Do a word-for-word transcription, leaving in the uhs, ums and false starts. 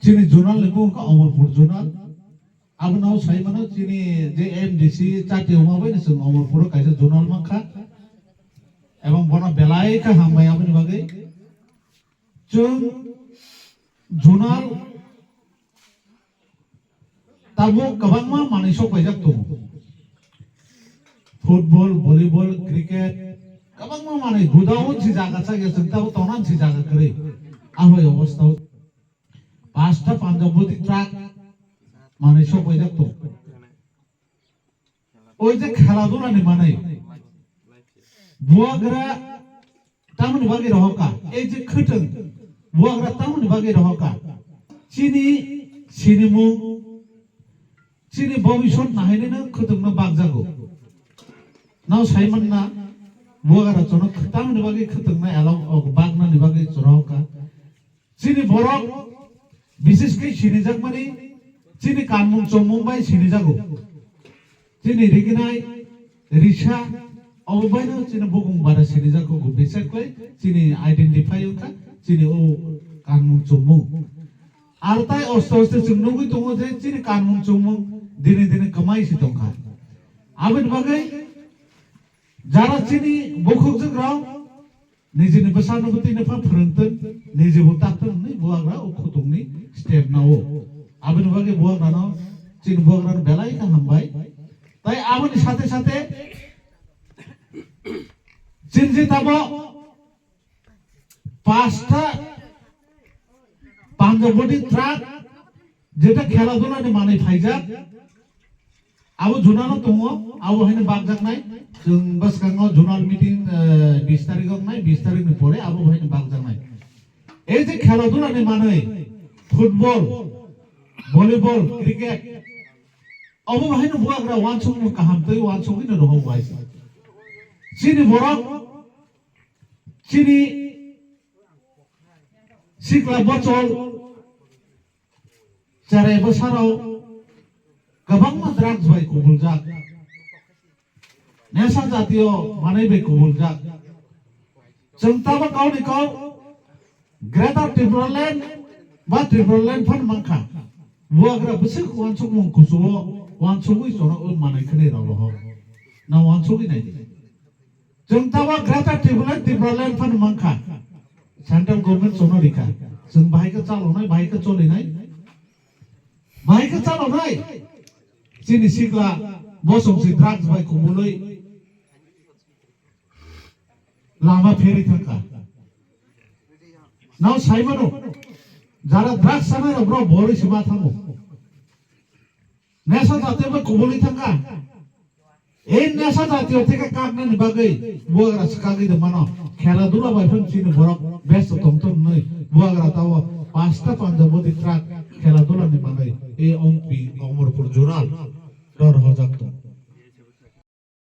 Chini zonal ni bung kha Omorpur zonal. Abono sai mano chini je M D C chati wngma bai chwng Omorpur o kaisa zonal mankha. Ebong bono belai kha hambai aboni bagwi. Chwng zonal tabuk kwbangma manwi sok paijak tongo. Football, volleyball, cricket, kwbangma manwi gudaon si jaga chakya chwng tabuk tongnan si jaga kwrwi. Ahoi obostha o. Pasta Punjab body truck manwi sok paijak tongo. Oi je khela dula ni manwi. Buagra tamoni bagwi rohoka. Ei je khwtwng. Buagra tamoni bagwi rohoka. Chini sinimung. Chini bobisot nahainino khwtwngno bakjago. Nao saimanna buagra chono tamoni bagwi khwtwngnai along bagnani bagwi chorohoka. Chini borok bises khe sinijakmani chini kanmung chomung bai sinijago. Chini riginai risa obo baino chini bukung bara sinijago, bises khlai chini identify wngkha chini o kanmung chomung. Ar tai oste oste chwng nugwi tongo je chini kanmung chomung dini dini kwmai si tongkha. Aboni bagwi jara chini bukhukjwk rok nijini bwsano bwtwi no pha phwrwngtwng, niji bo taktwng hwnwi buagra o khutungni step nao. Aboni bagwi buagrano, chini buagrano belai kha hambai. Tai aboni sate sate chini je tamo pasta Punjab body truck, jeta khela dula ni manwi phaijak, abo zonal o tongo, abo haino bakjaknai. Chwng bwskango zonal meeting, eh, bis tarikh wngnai, bis tarikh ni pore abo haino bakjaknai. Ei je khela dula ni manwi, football, volleyball, cricket, abo haino buagra wansukmung kaham tei wansugwi no rohor waisa. Chini borok, chini sikla bochol, cherai bwsarok kwbangma drugs bai kubuljak, nesa jatiyo manwi bai kubuljak. Chwng tamo kauni kau Greater Tipraland ba Tipraland phan mankha. Buagra bwswk wansukmung kuchugo wansugwi chwngno o manwi khwnwi rw rohor. Na wansugwi naidi. Chwng tamo Greater Tipraland, Tipraland phano mankha. Central government chwngno rikha. Chwng bahai khe chalonai, bahai khe cholinai. Bahai khe chalonai. Chini sikla bosong si drugs bai kumulwi lama pheri thangkha. Nao saimano, jara drugs sanai rok bro bori sima thango. Nesa jatiyo bai kubulwi thangkha. Ei nesa jatiyo theke kaknani bagwi buagra swkagwi de mano. Khela dula bai phano chini borok besto tongthok hwnwi buagra tao pasta Punjab body truck khela dula ni manwi ei ompi Omorpur Jural ror hojak tong.